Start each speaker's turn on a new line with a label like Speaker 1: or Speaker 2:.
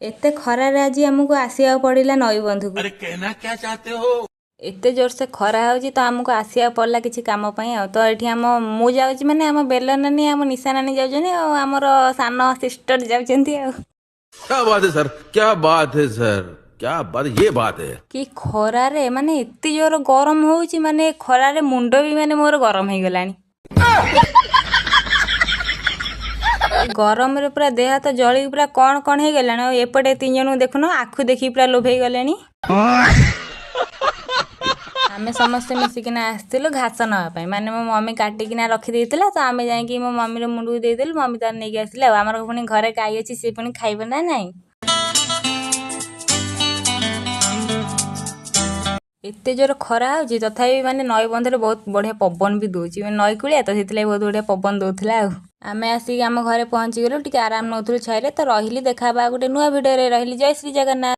Speaker 1: ଏତେ ଖରାରେ ଆଜି ଆମକୁ ଆସିବାକୁ ପଡ଼ିଲା ନଈ ବନ୍ଧକୁ।
Speaker 2: अरे, कहना क्या चाहते हो?
Speaker 1: ଏତେ ଜୋରସେ ଖରା ହେଉଛି ତ ଆମକୁ ଆସିବାକୁ ପଡ଼ିଲା କିଛି କାମ ପାଇଁ। ଆଉ ତ ଏଠି ଆମ ମୁଁ ଯାଉଛି, ମାନେ ଆମ ବେଲ ନାନୀ, ଆମ ନିଶା ନାନୀ ଯାଉଛନ୍ତି ଆଉ ଆମର ସାନ ସିଷ୍ଟର ଯାଉଛନ୍ତି ଆଉ।
Speaker 2: क्या बात है सर, क्या बात है सर, क्या बात, ये बात है।
Speaker 1: କି ଖରାରେ, ମାନେ ଏତେ ଜୋର ଗରମ ହେଉଛି, ମାନେ ଖରାରେ ମୁଣ୍ଡ ବି ମାନେ ମୋର ଗରମ ହେଇଗଲାଣି। ଗରମରେ ପୁରା ଦେହ ହାତ ଜଳିକି ପୁରା କ'ଣ କ'ଣ ହେଇଗଲାଣି। ଆଉ ଏପଟେ ତିନି ଜଣଙ୍କୁ ଦେଖୁନ, ଆଖୁ ଦେଖିକି ପୁରା ଲୋଭେଇ ଗଲେଣି। ଆମେ ସମସ୍ତେ ମିଶିକିନା ଆସିଥିଲୁ ଘାସ ନେବା ପାଇଁ। ମାନେ ମୋ ମମି କାଟିକିନା ରଖିଦେଇଥିଲା, ତ ଆମେ ଯାଇକି ମୋ ମମିର ମୁଣ୍ଡକୁ ଦେଇଦେଲୁ, ମମି ତାର ନେଇକି ଆସିଲେ। ଆଉ ଆମର ପୁଣି ଘରେ ଗାଈ ଅଛି, ସେ ପୁଣି ଖାଇବ ନା ନାହିଁ? ଏତେ ଜୋର ଖରା ହେଉଛି, ତଥାପି ମାନେ ନଈ ବନ୍ଧରେ ବହୁତ ବଢ଼ିଆ ପବନ ବି ଦେଉଛି। ମାନେ ନଈ କୂଳିଆ ତ, ସେଥିଲାଗି ବହୁତ ବଢ଼ିଆ ପବନ ଦେଉଥିଲା। ଆଉ ଆମେ ଆସିକି ଆମ ଘରେ ପହଞ୍ଚିଗଲୁ, ଟିକେ ଆରାମ ନେଉଥିଲୁ ଛାଇରେ। ତ ରହିଲି, ଦେଖା ହେବା ଗୋଟେ ନୂଆ ଭିଡ଼ିଓରେ। ରହିଲି, ଜୟ ଶ୍ରୀ ଜଗନ୍ନାଥ।